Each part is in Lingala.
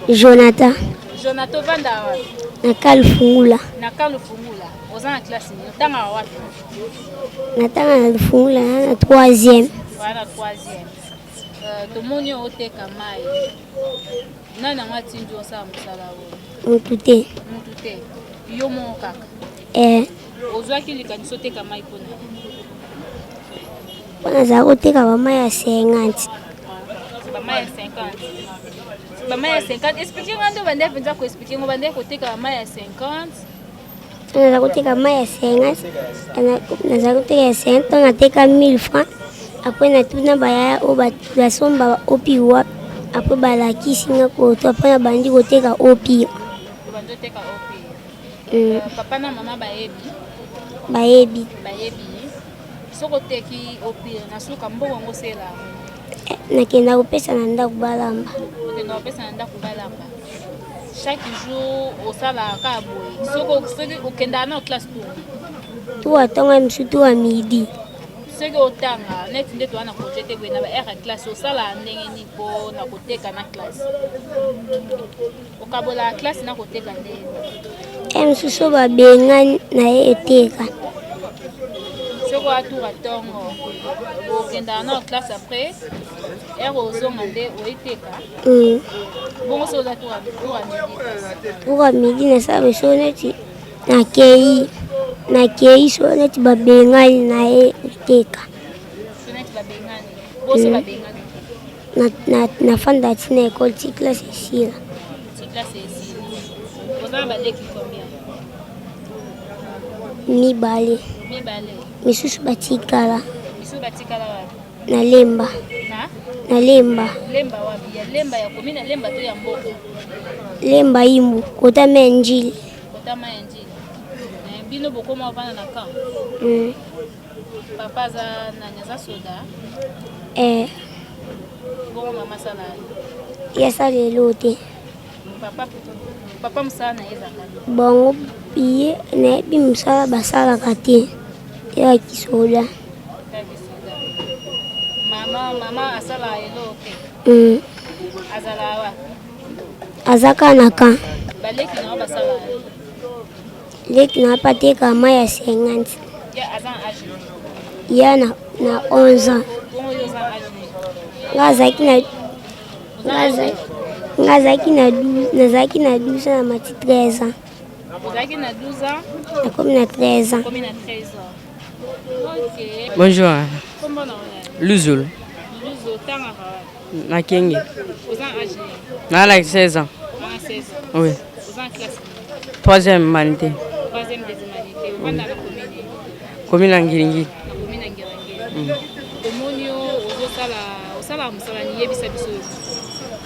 Jonathan. Jonathan, ovandaka wapi? Na Kalufungula. Na Kalufungula. Oza na classe nini? Otangaka wapi? Natanga na Lufungula na troisième. Oza na troisième. Tomoni yo oteka mai. Nani yango atindi osala mosala oyo? Mutu te. Mutu te. Yo moko kaka. Eh. Ozwaki likanisi oteka mai mpona? Mpo nazala koteka bamai ya 50. Bamai ya 50. Bamai ya 50. Explique nga nde obandaki mpenza koexplike ngo, obandaki koteka bamai ya 50. Nazala koteka mai ya 50, nazala koteka ya 50, ntango nateka 1000 francs. Après natuna bayaya oyo basomba opi wapi, après balakisi nga koto, après nabandi koteka opi. Obandi oteka opi. Papa na mama bayebi? Bayebi. Bayebi. Soki oteki opire na suka mbongo yango osela? Nakenda kopesa na ndako balamba. Okenda kopesa na ndako balamba. Chaque jour osalaka kaka boye? Soki okendaka na classe tour? Tour ya ntongo, ya mosusu tour ya midi. Soki otanga neti nde toza na projet te boye, na ba heure ya classe osalaka ndenge nini mpo na koteka na classe? Okabolaka classe na koteka ndenge? E mosusu babengani na ye eteka. Soki oya tour ya ntongo, okendaka na classe, après heure ozonga nde oyeteka? Bongo soki oza tour ya midi? Tour ya midi nasala biso neti nakei so neti babengani na ye eteka. So neti babengani boso babengani? Nafanda ntina ekole ti classe esila. Ti classe esila. Oza na baleki combien? Mibale. Mibale. Misusu batikala. Misusu batikala wapi? Na Lemba. Na? Na Lemba. Lemba wapi? Ya Lemba ya komi na Lemba to ya mboka? Lemba Imbu, kota mai ya Njili. Kota mai ya Njili. Bino bokoma ovanda na camp? Papa aza nani? Aza soda? Eh. Bongo mama asala? Ye asala elo te. Papa mosala na ye ezalaka? Bango ye nayebi mosala basalaka te, ye kisoda. Mama asalaka eloko te? Azalaka wapi? Aza kaka na camp. Baleki na yo basalaka? Leki na mpe ateka mai ya 50. Ye aza na age? Ya na 11 ans. Bongo yo oza na age nini? Nga azalaki na 12, nazalaki na 12 ans, na mati 13 ans. Ozalaki na 12 ans? Nakomi na 13 ans. Komi na 13 ans, ok. Bonjour. Kombo na yo nani? Luzolo. Luzo, otangaka wapi? Na Kenge. Oza na age nini? Na like 16 ans. Oza na 16 ans? Oui. Oza na classe? Troisième humanité. Troisième des humanités. Ovanda na commune nini? Commune ya Ngiri-Ngiri. Na commune ya Ngiri-Ngiri. Tomoni yo ozosala, osalaka mosala nini? Yebisa biso yo.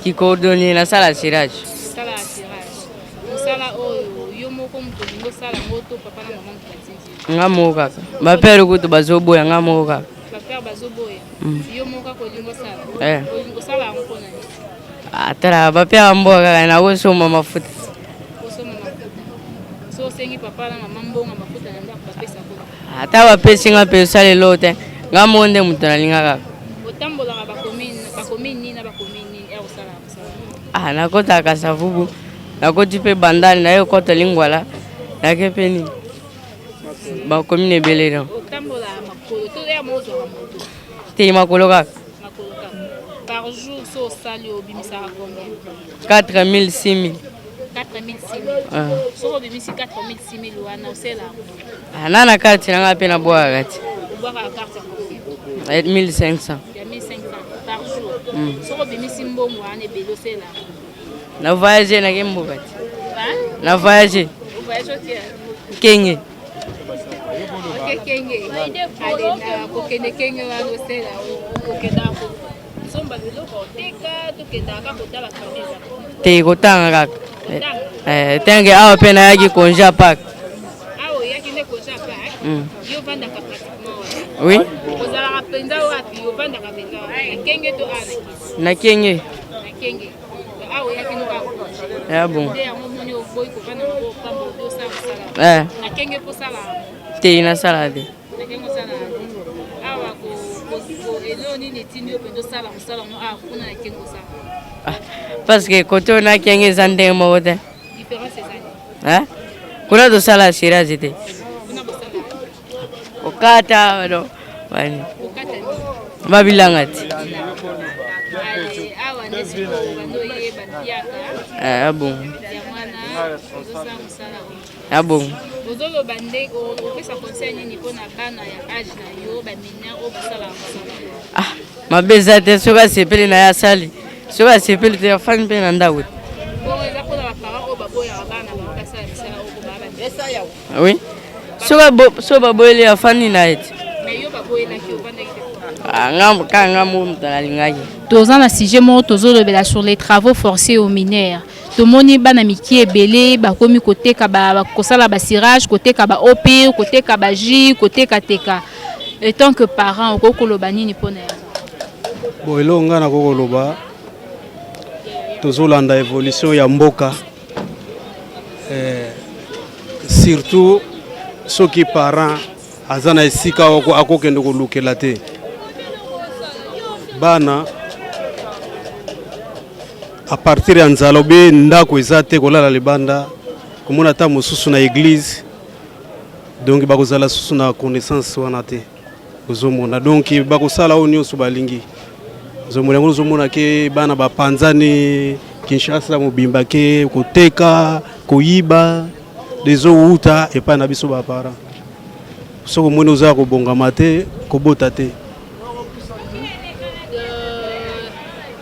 Kicordonnier, nasala cirage. Osala ya cirage. Mosala oyo, yo moko moto olingi osala yango to papa na mama moto batindi yo? Nga moko kaka. Bapere kutu bazoboya, nga moko kaka. Bapere bazoboya? Yo moko kaka olingi osala? Eh. Olingi osala yango mpona nini? Atala bapere mboka kaka nakosomba mafuta. Osomba mafuta. So osengi papa na mama mbongo mafuta na ndako, bapesa ko? Ata bapesi nga mpe osala eloko te. Nga moko nde moto nalinga kaka. Otambolaka bacommune nini na bacommune nini ya kosalaka mosala? Ah, nakotaka Kasavubu, nakoti mpe Bandali, naye kokɔta Lingwala, nake mpe nini, bacommune ebele donc. Otambolaka makolo to ya mo ozwaka moto? Te, makolo kaka. Makolo kaka. Par jour so osali, obimisaka combien? 4000, 6000. 4000, 6000? Ah. Soki obimisi 4000, 6000 wana, osela? Ah, na na carte na nga mpe nabwaka kati. Obwakaka carte ya combien? 1500. Ya 1500 par jour? Soki obimisi mbongo wana ebele, osela? Na voyage, nake mboka ti na voyage. Voyage okia? Kenge. Oke Kenge. Ale na kokende Kenge wana, osela, okendaka kosomba biloko oteka, tokendaka kaka kotala famille eza? Te, kotanga kaka. Eh, tenge awa mpe nayaki congé ya Pâques. Awa oyaki nde congé ya Pâques? Yo ovandaka pratiquement wapi? Oui. Ozalaka mpenza wapi? Ovandaka mpenza wapi, na Kenge to awa na Kisi? Na Kenge. Na Kenge. Awa oyaki no kaka congé? Ya bon. Nde yango omoni oboyi kovanda na bo pamba, obi osala mosala? Eh. Na Kenge mpo osala? Te, nasala te. Na Kenge osala te. Awa Eloko nini etindi yo mpenza osala mosala yango awa kuna na Kenge osala? Ah, parce que kote oyo na Kenge eza ndenge moko te. Différence eza nini? Hein? Kuna tosala assurance te. Kuna bosala kokata no wani. Kokata nini? Babilanga ti. Ale awa nde sikoyo bando oyeba mpiaka. Ah bon. Yango wana ozosala mosala oyo. Ah bon. Ozoloba nde opesa conseil nini mpona bana ya age na yo, ba mineur oyo basalaka mosala? Ah, mabe eza te, soki asepeli na ye asali, soki asepeli te afandi mpe na ndako te. Bongo eza mpona ba parents oyo baboyaka bana bango basala misala oyo po baa ba Oui. Soki baboyeli afandi na ye te. Mais yo baboyelaki, ovandaki te? Ah, nga kaka nga moko moto nalingaki. Toza na sujet moko tozolobela sur les travaux forcés aux mineurs. Tomoni bana mike ebele bakomi koteka ba, kosala ba cirage, koteka ba opir, koteka ba jus, kotekateka. En tant que parent, okoki koloba nini mpona yango? Bon, eloko ngai nakoki koloba, tozolanda évolution ya mboka, surtout soki parent aza na esika akokende kolukela te bana à partir ya nzala obe ndako eza te, kolala libanda, komona ata mosusu na église, donc bakozala susu na connaissance wana te. Ozomona, donc bakosala oyo nyonso balingi. Ozomona yango, ozomona ke bana bapanzani Kinshasa mobimba ke koteka, koyiba, ezowuta epai na biso baparent. Soki omoni oza kobongama te, kobota te.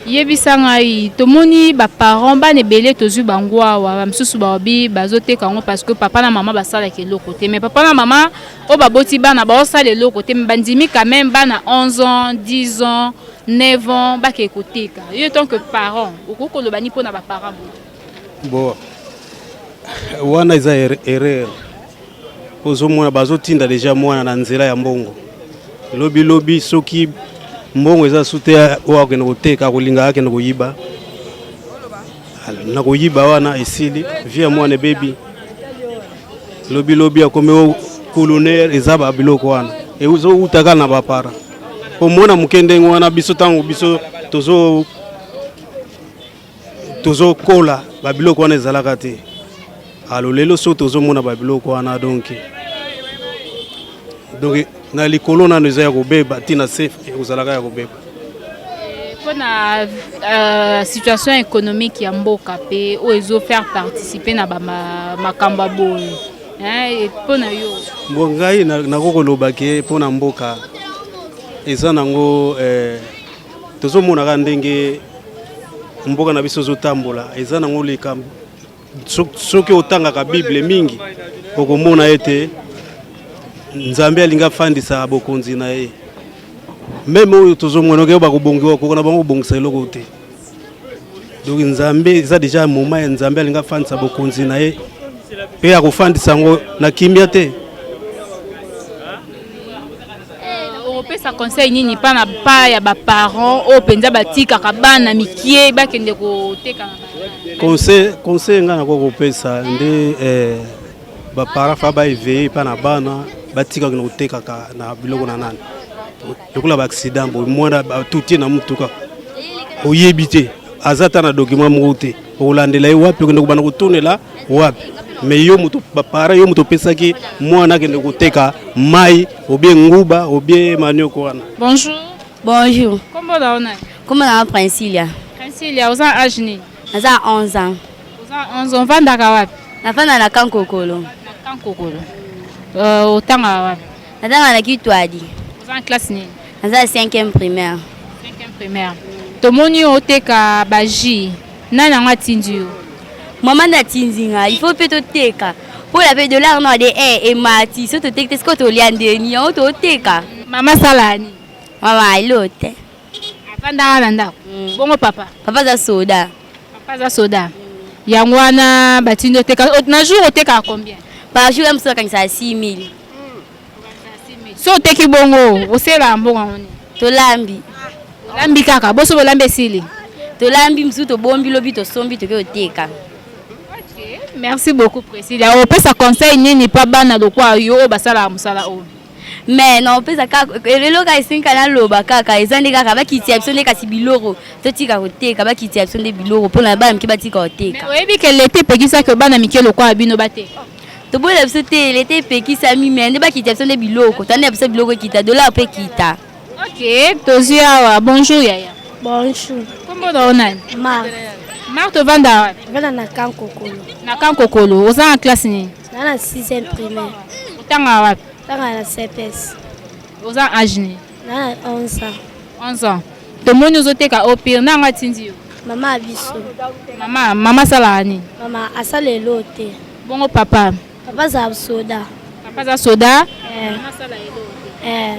Yebisa ngai, tomoni baparent, bana ebele tozwi bango awa, bamisusu baobi bazoteka yango parce que papa na mama basalaka eloko te. Mais papa na mama oyo baboti bana baosala eloko te, mais bandimi quand même bana 11 ans, 10 ans, 9 ans bakee koteka. Yo tant que parent, okoki koloba nini mpona baparent boye? Bon, wana eza erreur. Ozomona bazotinda deja mwana na nzela ya mbongo. Lobi lobi soki mbongo eza su te, oyo akende koteka, akolinga akende koyiba. Na koyiba wana esili, vie ya mwana ebebi. Lobi lobi akomi o colonel. Eza babiloko wana ezowuta kaka na baparent. Po mwana moke ndenge wana, biso ntango biso tozo tozokola, babiloko wana ezalaka te. Alo lelo soki tozomona babiloko wana, donc na likolo nano eza ya kobeba, ntina se ekozalaka ya kobeba. Mpona situation économique ya mboka mpe oyo ezofaire participer na bamakambo ya boye, mpona yo? Bon, ngai nakoki koloba ke mpona mboka eza nango, tozomona kaka ndenge mboka na biso ezotambola, eza nango likambo. Soki otangaka Bible mingi, okomona ete Nzambe alingi afandisa bokonzi na ye. Même oyo tozomona oke bakobongiwa, koka na bango kobongisa eloko te. Donc Nzambe eza déjà moment ya Nzambe alingi afandisa bokonzi na ye, mpe akofandisa yango na kimia te. Okopesa conseil nini mpa na pa ya baparent oyo mpenza batikaka bana mike bakende koteka na Conseil ngai nakoki kopesa nde, baparent fa baéveiller mpa na bana, batikaka na kotekaka na biloko na nani, lokola baaccident boye, mwana batutie na mutuka, oyebi te, aza ata na document moko te, okolandela ye wapi? Okende kobanda kotonela wapi? Mais yo moto baparent, yo moto opesaki mwana akende koteka mai obie nguba obie manioko wana. Bonjour. Bonjour. Kombo na yo nani? Kombo na Princilia. Princilia, oza age nini? Naza 11 ans. Oza 11 ans, ovandaka wapi? Nafanda na Kankokolo. Na Kankokolo. Otangaka wapi? Natanga na Kitwadi. Oza na classe nini? Naza 5e primaire. 5e primaire. Tomoni yo oteka bajus. Nani yango atindi yo? Mama nde atindi ngai, il faut mpe toteka. Mpo mpe dollar no ade emati, so toteki te sikoyo tolia ndeni yango toteka. Mama asalaka nini? Mama elo te. Avandaka na ndako. Bongo papa? Papa aza soda. Papa aza soda. Yango wana batindi oteka. Na jour otekaka combien? Par jour ya mosusu akangisaka 6000. So oteki bongo, oselaka mbongo yango nini? Tolambi. Olambi kaka, boso bolambi esili. Tolambi mosusu, tobombi, lobi tosombi, toke oteka. Merci beaucoup Priscilla. Opesa conseil nini pa bana lokwa yo oyo basalaka mosala oyo? Mais naopesa kaka elelo kaka esengi naloba kaka eza nde kaka bakitisa biso nde kasi biloko, totika koteka, bakitisa biso nde biloko mpona bana mike batika koteka. Oyebi ke leta epekisaki bana mike lokola bino bateka? Toboyela biso te, leta epekisami, mais nde bakitisa biso nde biloko, tanda biso biloko ekita, dollar mpe ekita. Ok, tozwi awa. Bonjour yaya. Bonjour. Kombo na yo nani? Marthe. Marthe, ovanda wapi? Vanda na Kankokolo. Na Kankokolo. Oza na classe nini? Na na 6e primaire. Otanga wapi? Tanga na CPS. Oza âge nini? Na na 11 ans. 11 ans. Tomoni ozoteka eau pure. Nanga atindi yo? Mama ya biso. Mama, mama asalaka nini? Mama asala elo te. Bongo papa? Papa azala soda. Papa aza soda. Eh. Mama asala elo te. Eh.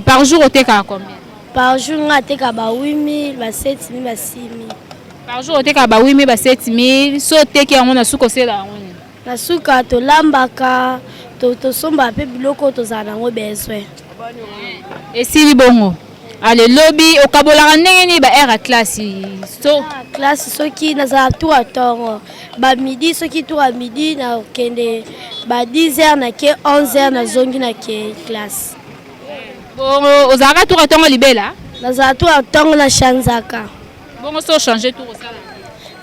Par jour otekaka combien? Par jour nga ateka ba 8000, ba 7000, ba 6000. Par jour otekaka ba 8000, ba 7000. So oteki yango, na suka osala yango nini? Na suka tolambaka, tosombaka mpe biloko oyo tozala nango besoin. Esili bongo. Ale, lobi okabolaka ndenge nini ba heure ya classe so? Classe, soki nazala tour ya ntongo, bamidi, soki tour ya midi nakende ba 10 heures, nake 11 heures, nazongi, nake classe. Bongo ozalaka tour ya ntongo libela? Nazala tour ya ntongo, na chanzaka. Bongo so ochange tour, osala?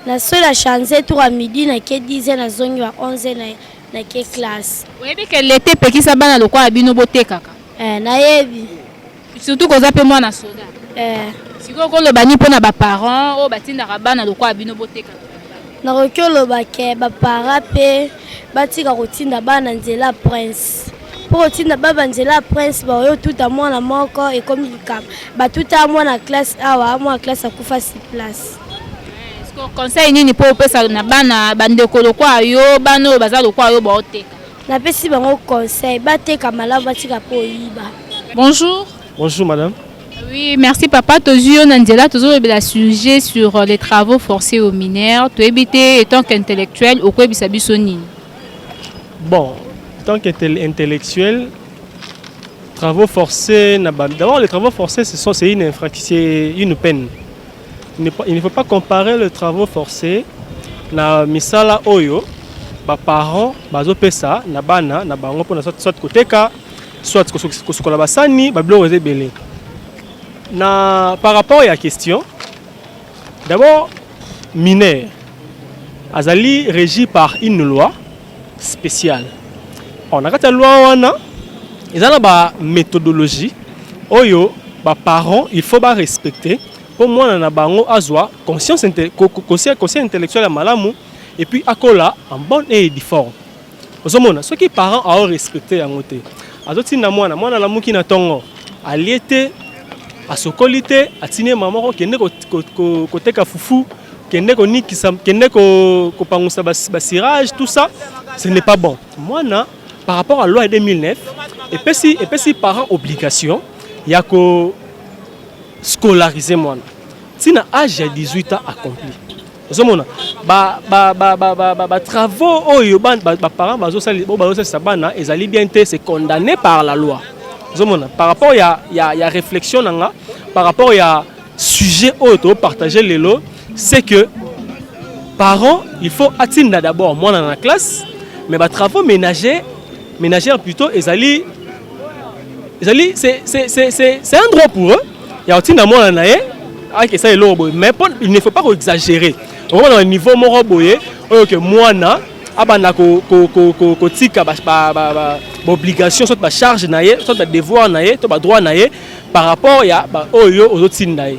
Na so na change tour ya midi, nake 10 heures, nazongi ba 11 heures, nake classe. Oyebi ke leta epekisa bana lokola bino botekaka? Eh, nayebi. Surtout koza mpe mwana soda. Eh. Sikoyo koloba nini mpona baparent oyo batindaka bana lokola bino botekaka? Nakoki oloba ke baparent mpe batika kotinda bana nzela prince, mpo kotinda bana banzela ya prince, baoyo tuta mwana moko ekomi likambo. Batuta mwana classe awa, mwana classe akufa sur place. Conseil nini mpo opesa na bana bandeko lokola yo, bana oyo baza lokola yo baoteka? Napesi bango conseil, bateka malamu, batika mpo oyiba. Bonjour. Bonjour madame. Oui, merci papa. Tozwi yo na nzela, tozolobela sujet sur les travaux forcés aux mineurs. Toyebi te, étant qu'intellectuel, okoyebisa biso nini? Bon, en tant qu'intellectuel, travaux forcés, d'abord les travaux forcés, c'est une infraction, c'est une peine. Il ne faut pas comparer les travaux forcés na misala oyo ba parents bazopesa na bana na bango mpona soit koteka, soit kosukola basani, babiloko eza ebele. Na par rapport ya question, d'abord mineur azali régi par une loi spéciale. Or na kati ya loi wana eza na baméthodologie oyo baparent il faut barespecter mpo mwana na bango azwa conscience, conscience intellectuelle ya malamu et puis akola en bonne et due forme. Ozomona, soki parent aorespecte yango te, azotinda mwana, mwana alamuki na ntongo, alie te, asokoli te, atindi ye mama moko: "Kende koteka fufu, kende konikisa, kende kopangusa bacirage." Tout ça, ce n'est pas bon. Mwana, par rapport à loi ya 2009, epesi parent obligation ya ko scolariser mwana ntina âge ya 18 ans accompli. Ozomona, batravaux oyo baparent bazosalisa bana ezali bien te, c'est condamné par la loi. Ozomona, par rapport ya réflexion na nga par rapport ya sujet oyo topartage lelo, c'est que parent il faut atinda d'abord mwana na classe, mais batravaux ménager, ménagère plutôt, ezali c'est un droit pour eux ya kotinda mwana na ye akesa eloko boye, mais il ne faut pas koexagérer. Okomona na niveau moko boye oyo ke mwana abanda kotika baobligation, soit bacharge na ye, soit badevoir na ye to badroit na ye par rapport ya oyo ozotinda ye.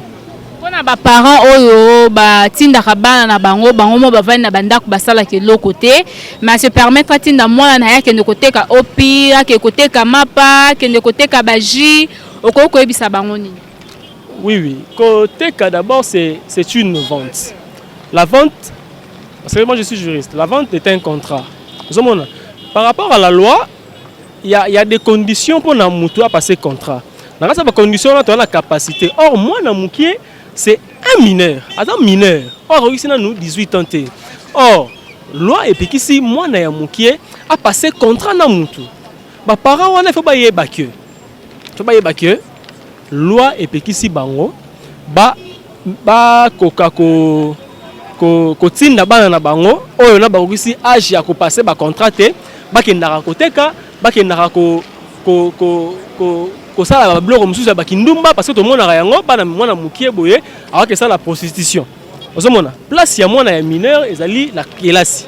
Mpona baparent oyo batindaka bana na bango, bango mo bavandi na bandako, basalaka eloko te, mais se permettre atinda mwana na ye akende koteka opi, akende koteka mapa, akende koteka bajus, okoki koyebisa bango nini? Oui. Koteka, d'abord, c'est une vente. La vente, parce que moi je suis juriste, la vente est un contrat. Par rapport à la loi, il y a des conditions pour na mutu à passer contrat. Dans cette condition là, tu as la capacité. Or, moi, na mukie, c'est un mineur. Aza mineur. Or, ici, nous 18 ans. Or, loi epekisi mwana ya mukie a passer contrat na mutu. Ba parents wana, il faut bayeba que. Faut bayeba que loi epekisi bango ba bakoka ko kotinda bana na bango oyo na bakokisi âge ya kopasser bacontrat te, bakendaka koteka, bakendaka ko Kosala babiloko mosusu ya bakindumba, parce que tomonaka yango, bana, mwana mokie boye awaki esala prostitution. Ozomona, place ya mwana ya mineur ezali na kelasi.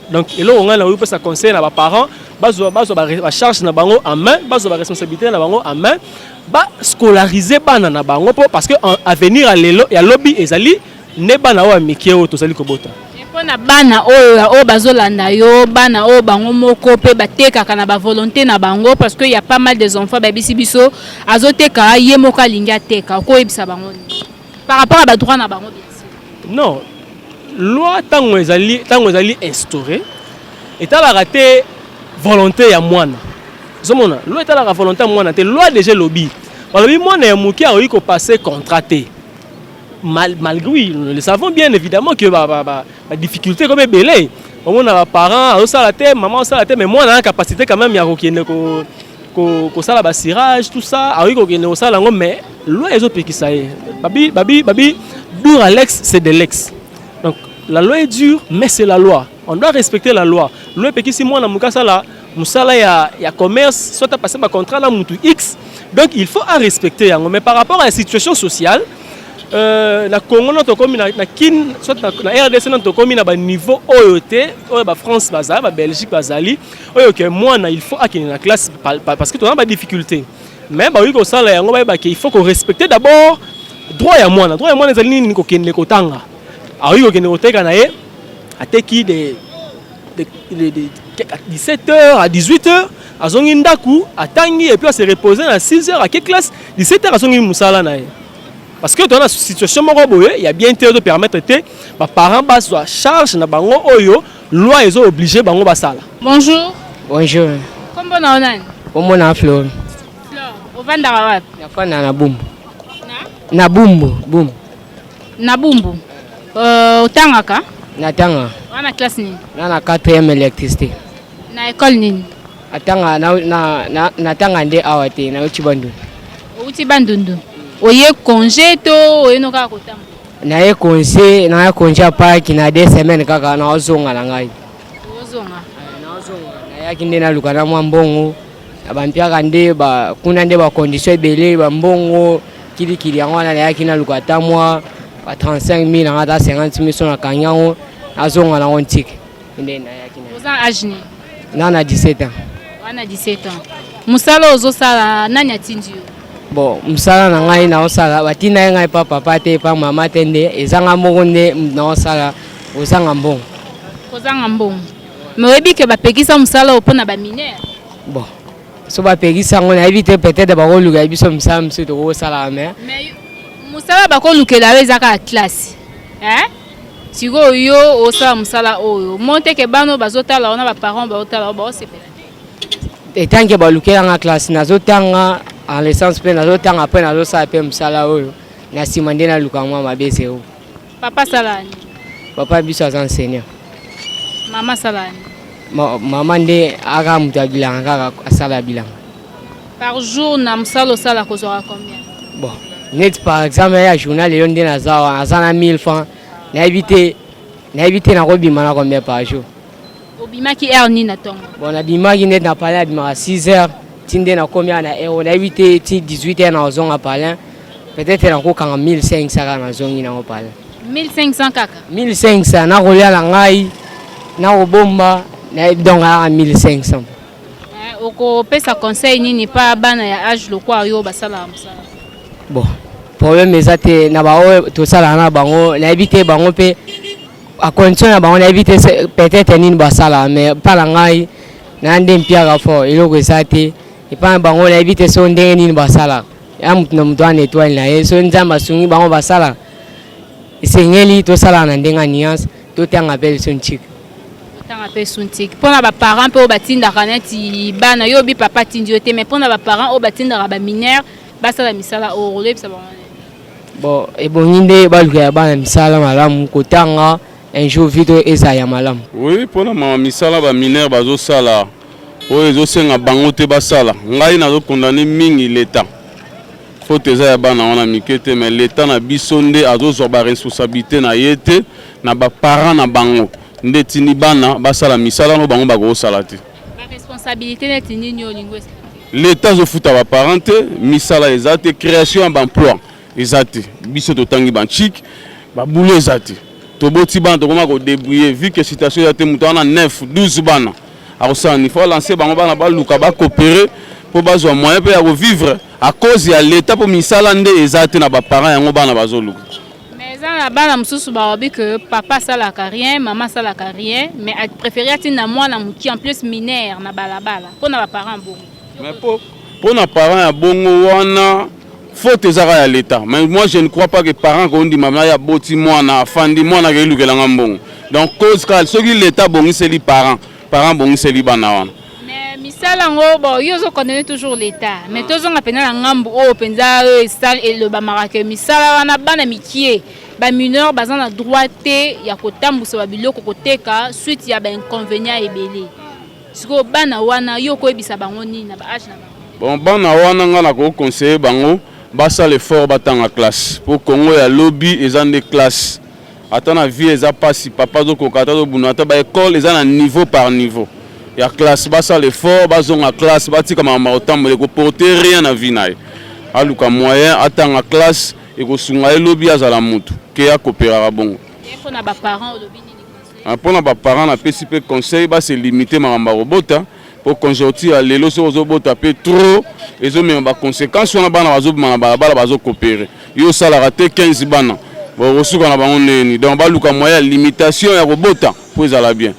Donc eloko ngai nakoki kopesa conseil na baparent, bazwa bacharge na bango en main, bazwa baresponsabilité na bango en main, bascolariser bana na bango, mpo parce que avenir ya lelo, ya lobi, ezali nde bana oyo ya mike oyo tozali kobota. Mpo na bana oyo bazolanda yo, bana oyo bango moko mpe batekaka na bavolonté na bango, parce que y a pas mal des enfants bayebisi biso azoteka, ye moko alingi ateka, okoyebisa bango nini par rapport à badroit na bango, bien sûr? Non, loi, ntango ezali instauré, etalaka te volonté ya mwana. Ozomona, loi etalaka volonté ya mwana te. Loi déjà elobi, balobi mwana ya moke akoki kopasser contrat te. Malgré, oui, nous le savons bien évidemment que ba difficulté comme ebele, omona baparent azosala te, mama azosala te, mais mwana na capacité quand même ya kokende kosala bacirage, tout ça, akoki kokende kosala yango, mais loi ezopekisa ye. Babi dur alex, c'est de l'ex. Donc la loi est dure, mais c'est la loi, on doit respecter la loi. Loi epekisi mwana moke asala mosala ya commerce, soit apase bacontrat na mutu x, donc il faut arespecter yango. Mais par rapport à la situation sociale na Congo, no tokomi na Kin, soit na RDC, no tokomi na baniveau oyo te oyo bafrance bazali, babelgique bazali, oyo ke mwana il faut akende na classe parce que toza na badifficulté. Mais bakoki kosala yango, bayebake il faut korespecter d'abord droit ya mwana. Droit ya mwana ezali nini? Kokende kotanga. Akoki kokende koteka na ye, ateki de 17 heures à 18 heures, azongi ndaku, atangi, et puis ase repose na 6 heures, ake classe, 17 heures azongi mosala na ye. Parce que toza na situation moko boye ya bien te, ozopermettre te baparent bazwa charge na bango oyo loi ezo oblige bango basala. Bonjour. Bonjour. Kombo na yo nani? Kombo na Flore. Flore, ovandaka wapi? Nafanda na Bumbu. Na Bumbu, Bumbu. Na Bumbu. Otangaka? Natanga. Wana classe nini? Na 4e électricité. Na école nini? Atanga na natanga nde awa te, nauti Bandundu. Outi Bandundu. Oye congé to oyeno kaka kotanga? Naye congé, naye congé apaki na 2 semaines kaka, naozonga na ngai. Ozonga. Nayaki nde naluka na mwa mbongo na bampiaka nde kuna nde bacondition ebele, bambongo kilikili. Yango wana nayaki naluka ata mwa ba 35 000 nanga, ata 50 000, so nakangi yango, nazonga nango ntike nde nayaki. Oza âge nini? Na 17 ans. Wana 17 ans. Mosala ozosala, nani atindi yo? Bon, mosala na ngai naosala, batinda ye ngai pa papa te, pa mama te, nde ezanga moko nde naosala, ozanga mbongo. Kozanga mbongo. Mais oyebi ke bapekisa mosala oyo mpona bamineur? Bon, so bapekisa yango, nayebi te, peut-être bakoluka biso mosala mosusu tokosalaka, mais Mais mosala bakolukela yo eza kaka classe, eh? Sikoyo yo osala mosala oyo mo teke, bana oyo bazotala wana, baparent bazotala oyo, baosepela te. Etanke balukelanga classe, nazotanga en licence mpe nazotanga mpe nazosala mpe mosala oyo, na nsima nde naluka mwa mabe zero. Papa asala nini? Papa biso aza enseignant. Mama asala nini? Mama nde aka moto ya bilanga kaka, asala bilanga. Par jour, na mosala osala, kozwaka combien? Bon, neti par exemple ya journal lelo nde naza wana, naza na 1000 francs, nayebi te, nayebi te nakobima na combien par jour. Obimaki heure nini na ntongo? Bon, nabimaki neti na palin, nabimaka 6 heures, ti nde nakomi awa na heure, nayebi te, ti 18 heures nazonga palin, peut-être nakokanga 1500 kaka, nazongi nango palin. 1500 kaka? 1500, nakolia na ngai, nakobomba, nayebi, donc kaka 1500. Eh, okopesa conseil nini mpa bana ya âge lokwa yo basalaka mosala? Bon, problème eza te na baoyo tosalaka na bango, nayebi te bango mpe a condition na bango, nayebi te peut-être nini basalaka, mais mpa na ngai na nde mpiaka fort, eloko eza te. Epai na bango, nayebi te so ndenge nini basalaka, ya motu na motu wana étoile na ye, so Nzambe asungi bango basalaka. Esengeli tosalaka na ndenge ya nuance, totanga mpe biso ntika. Otanga mpe suntiki. Mpona baparent mpe oyo batindaka neti bana yo, obi papa atindi yo te, mais mpona baparent oyo batindaka bamineur basala misala oyo, oloyebisa bango nini? Bon, ebongi nde baluka ya bana misala malamu, kotanga, un jour vie to ezala ya malamu. Oui, mpona mama misala bamineur bazosala oyo ezosenga bango te basala, ngai nazokondane mingi leta. Faute eza ya bana wana mike te, mais leta na biso nde azozwa baresponsabilité na ye te na baparent na bango, nde etindi bana basala misala no bango bakosala te. Baresponsabilité neti nini olingo expliquer? L'Etat azofuta ba parents te, misala eza te, création ya ba emploi eza te. Biso totangi ba nchik, ba boulot eza te. Toboti bana tokoma ko débrouiller vu que situation eza te, moto wana 9, 12 bana akosala nini? Faut lancer bango bana baluka ba coopérer mpo bazwa moyen mpe ya kovivre à cause ya l'Etat, mpo misala nde eza te na ba parents yango bana bazoluka. Mais eza na bana mosusu balobi que papa asalaka rien, mama asalaka rien, mais apréféré atinda mwana moke, en plus mineur, na balabala. Mpo na baparent bongo? Mais mpo na parent ya bongo wana, faute ezaka ya l'État. Mais moi, je ne crois pas que parent kondima na ya boti mwana, afandi, mwana akelukelanga mbongo. Donc cause kaka soki l'État abongiseli parent, parent abongiseli bana wana. Mais misala yango, bon, yo ozocondamner toujours l'État, mais tozonga mpenza na ngambu oyo mpenza oyo elobamaka ke misala wana, bana mike, bamineur, baza na droit te ya kotambusa babiloko koteka, suite ya bainconvénient ebele. Sikoyo bana wana, yo koyebisa bango nini na baage na bango? Bon, bana wana, nga na koconseiller bango basala effort, batanga classe, mpo Kongo ya lobi eza nde classe. Ata na vie eza mpasi, papa azokoka, ata azobunda, ata baekole eza na niveau par niveau ya classe. Basala effort, bazonga classe, batika makambo ya kotambola, ekoporter rien na vie na ye. Aluka moyen atanga classe, ekosunga ye lobi azala motu ke akopéraka bongo. Mpo na baparent, olobi nini, conseil? Mpona baparent, napesi mpe conseil base limiter makambo ya kobota, mpo conjoncture ya lelo, soki ozobota mpe trop, ezomema baconséquence wana. Bana bazobima na balabala, bazokopere. Yo osalaka te, 15 bana, bokosuka na bango ndeni? Donc baluka moyen ya limitation ya kobota mpo ezala bien.